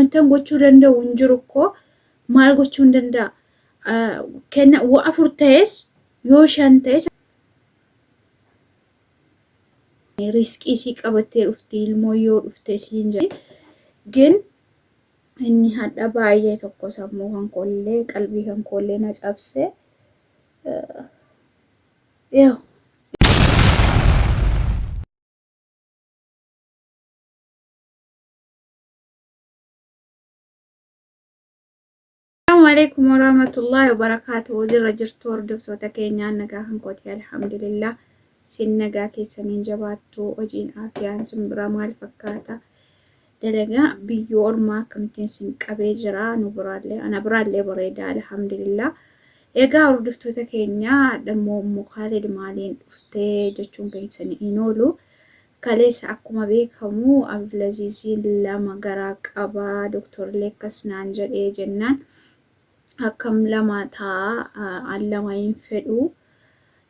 wantan gochuu danda'u hin jiru koo maal gochuu hin danda'a? Kenna wa afur ta'es yoo shan ta'es riisqii isii qabattee dhufti ilmoo yoo dhufte siin jedhe. Gin inni hadha baay'ee tokko sammuu kan koollee qalbii kan koollee na cabse. Yoo Assalamu alaikum warahmatullahi wabarakatuh. Jirra jirtu hordoftoota keenyaa, nagaa kan kooti alhamdulillah. Sin nagaa keessaniin jabaattu, hojiin aafiyaan sin bira maal fakkaata? Dalagaa biyyoo ormaa akkamittiin sin qabee jira? Nu biraallee ana biraallee bareeda alhamdulillah. Egaa hordoftoota keenyaa, dhammoo Ummu Khaalid maaliin dhuftee jechuun keessanii hin oolu. Kaleessa akkuma beekamu Abdulaziiziin lama garaa qaba, doktorillee akkas naan jedhee jennaan, akkam lama ta'a, an lama hin fedhu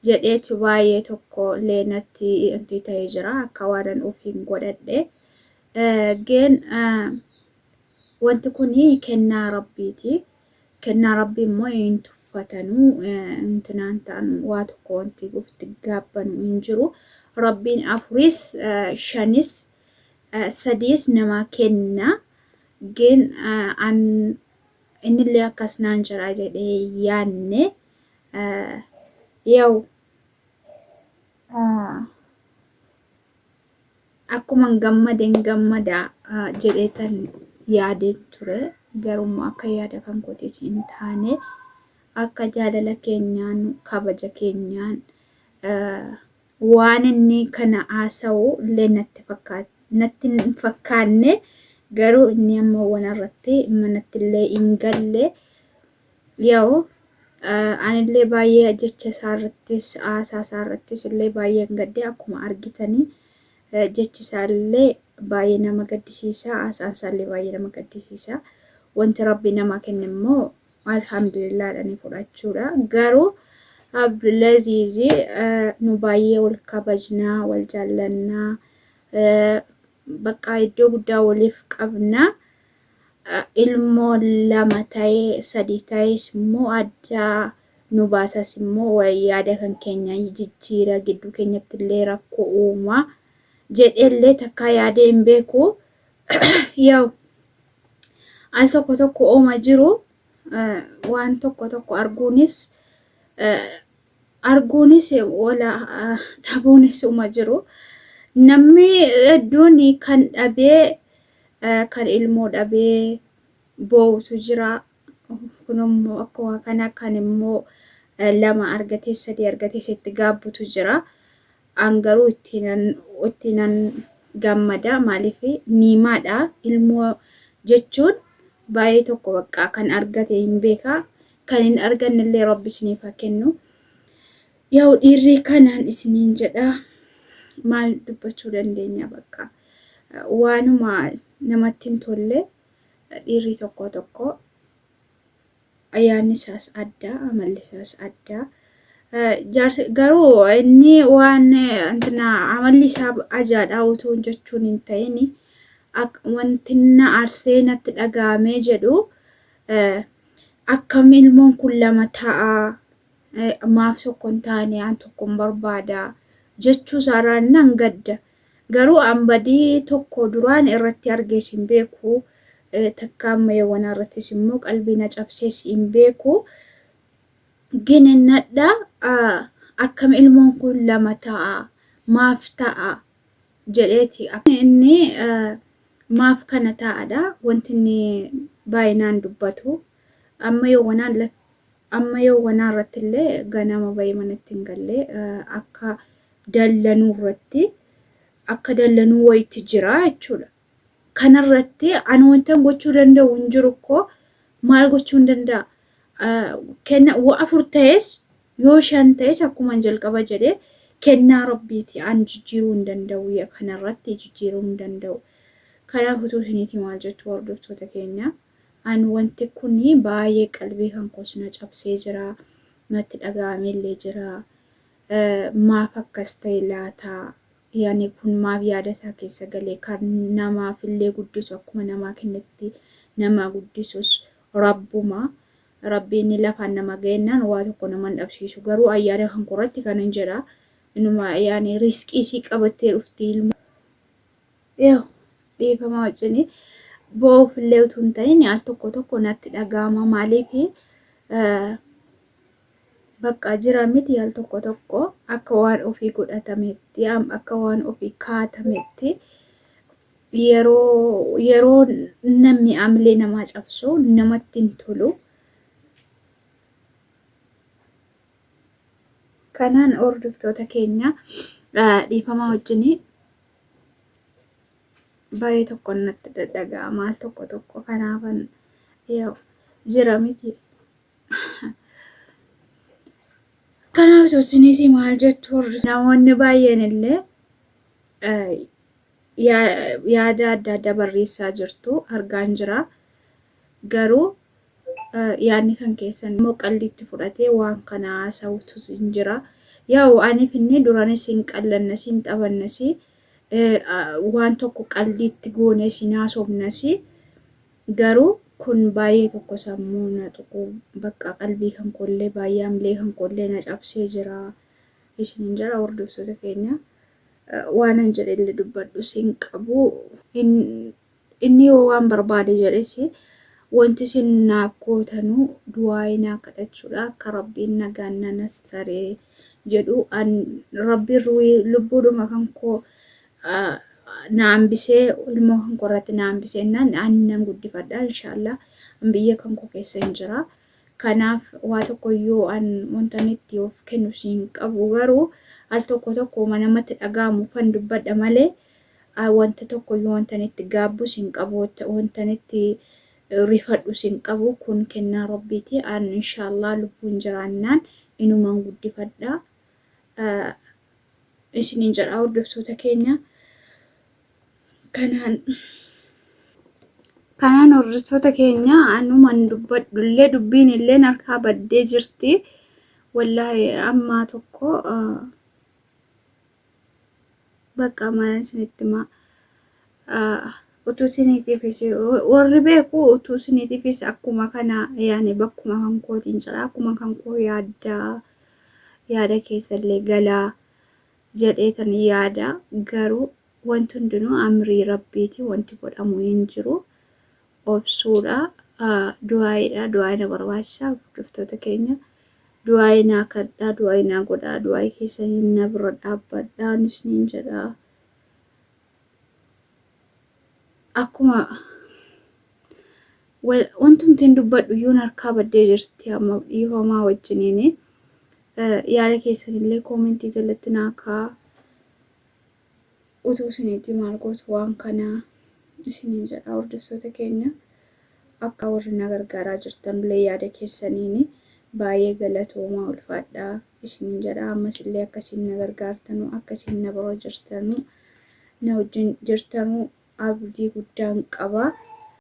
jedheetu baay'ee tokko illee natti wanti ta'ee jira akka waanan ofiin godhadhe. Geen wanti kun kennaa rabbiiti. Kennaa rabbii immoo hin tuffatanu, intinaan ta'an waa tokko wanti ofitti gaabbanu hin jiru. Rabbiin afuris shanis sadiis namaa kenna. Gin an innillee akkas naan jedha jedhee yaanne yaw akkuman gammaden gammada jedheetan yaadeen ture. Garuu akka yaada kan kootis hin taane, akka jaalala keenyaan kabaja keenyaan waan inni kana haasa'u illee natti fakkaata natti hin fakkaanne. Garuu inni amma waan irratti manatti illee hin galle. Yaa'u anillee baay'ee jecha isaa irrattis haasaa isaa irrattis illee baay'ee hin gadde. Akkuma argitanii jechi isaa illee baay'ee nama gaddisiisa, haasaan isaa illee baay'ee nama gaddisiisa. Wanti rabbi nama kenne immoo alhamdulillah jedhanii fudhachuudha. Garuu Abdulaziz nu baay'ee wal kabajnaa, wal jaallannaa, bakka iddoo guddaa waliif qabna. Ilmoo lama ta'ee sadii ta'es immoo addaa nu baasas immoo yaada kan keenya jijjiira, gidduu keenyatti illee rakkoo uuma jedheellee takkaa yaadee hin beeku. Yaa'u al tokko tokko ooma jiru waan tokko tokko arguunis wala dhabuunis uma jiru. Namni hedduun kan dhabee, kan ilmoo dhabee boo'utu jira. Kun immoo akkuma kana kan immoo lama argatee sadii argatee itti gaabbutu jira. An garuu ittiinan gammada. Maaliif niimaadha. Ilmoo jechuun baay'ee tokko bakka kan argate hin beeka. Kan hin arganne illee rabbi isiniif haa kennu. Yaa'u dhiirri kanaan isiniin jedha. Maal dubbachuu dandeenya bakka. Waanuma namatti hin tolle dhiirri tokko tokko ayyaanni isaas adda, amalli isaas adda. Garuu inni waan amalli isaa ajaadha utuu jechuun hin ta'in, wanti na aarsee natti dhaga'amee jedhu akkam ilmoon kun lama ta'a, maaf tokko hin taane, an tokko hin barbaada jechuu isaarraan nan gadda. Garuu an badii tokko duraan irratti argees hin beeku. Takka amma yoowwanaa irrattis immoo qalbii na cabsees hin beeku. Gin innadha akkam ilmoon kun lama ta'a, maaf ta'a jedheeti. Inni maaf kana ta'adha wanti inni baay'inaan dubbatu. Amma yoowwanaa irratti illee ganama bahee manatti hin galle, akka dallanuu irratti akka dallanuu wayitti jira jechuudha. Kanarratti ani wantan gochuu danda'u hin jiru koo maal gochuu hin danda'a? Kenna wa afur ta'es yoo shan ta'es akkuma jalqaba jedhee kennaa rabbiiti, an jijjiiruu hin danda'u, kanarratti jijjiiruu hin danda'u. Kanaaf utuu isiniiti maal jettu hordoftoota keenya? An wanti kun baay'ee qalbii kan koos na cabsee jira, natti dhaga'amee illee jira. Maaf akkas ta'e laata? Yaani kun maaf yaada isaa keessa galee? Kan namaaf illee guddisu akkuma namaa kennetti Nama guddisus Rabbuma. Rabbiin lafaan nama ga'ennaan waa tokko nama hin dhabsiisu. Garuu ayyaana kan korratti kanan jedha. Inuma yaani riskii isii qabattee dhufti ilmoo. Yoo dhiifama wajjin bo'uuf illee utuu hin ta'in al tokko tokko natti dhaga'ama. Maaliif bakka jira miti, al tokko tokko akka waan ofii godhatametti, akka waan ofii kaatametti, yeroo namni amilee namaa cabsu namatti hin tolu. Kanaan hordoftoota keenya, dhiifama wajjin baay'ee tokko natti dhaga'ama al tokko tokko. Kanaafan jira miti. Kanaaf isinis maal jettu? Namoonni baay'een illee yaada adda addaa barreessaa jirtu, argaan jira. Garuu yaadni kan keessan immoo qalliitti fudhatee waan kana haasa'utu hin jira. Yaa'u aniif inni duranis hin qallannas, hin taphannas, waan tokko qalliitti goones hin haasofnas, garuu kun baay'ee tokko sammuu na tuqu, bakka qalbii kan koollee baay'ee amilee kan koollee na cabsee jira. Isin jira hordoftoota keenya, waan an jedhellee dubbadhus hin qabu. Inni yoo waan barbaade jedhes, wanti isin naaf gootanuu du'aa naa kadhachuudha, akka Rabbiin nagaan na nassaree jedhu. Rabbiin lubbuudhuma kan koo na hambisee, ilmoo kan koo irratti na hambisee naan ani nan guddifadha inshaallah. Biyya kan koo keessa hin jira. Kanaaf waa tokko iyyuu an wanta inni itti of kennu siin qabu, garuu al tokko tokko namatti dhaga'amu fan dubbadha malee wanta tokko iyyuu wanta inni itti gaabbus hin qabu, wanta inni itti rifadhus hin qabu. Kun kennaa Rabbiiti. An inshaallah lubbuun jiraannaan inuman guddifadha. Isiniin jedha hordoftoota keenya. Kanaan hordoftoota keenya, anuman dubbadhullee dubbiin illee harkaa baddee jirti. Wallaahi ammaa tokko bakka mana isinitti himaa. Utuu isiniitiifis warri beeku, utuu isiniitiifis akkuma kana yaani bakkuma kan kootiin jira, akkuma kan koo yaaddaa, yaada keessallee galaa jedheetan yaada. Garuu wanti hundinuu amrii Rabbiiti, wanti godhamu hin jiru. Obsuudha, du'aayiidha, du'aayii na barbaachisa. Hordoftoota keenya, du'aayii naa kadhaa, du'aayii naa godhaa, du'aayii keessanii na bira dhaabbadhaa isiniin jedha. Akkuma wantumtiin dubbadhu iyyuu harkaa baddee jirti amma, dhiifamaa wajjiniini. Yaada keessanillee koomentii jalatti naa kaa'aa. Utuu isiniitti maal gootu waan kana isiniin jedha hordoftoota keenya. Akka warri na gargaaraa jirtanillee yaada keessaniin baay'ee galatoomaa, ulfaadhaa isiniin jedha. Ammas illee akkasiin na gargaartanu, akkasiin na bira jirtanu, na wajjin jirtanu abdii guddaan qaba.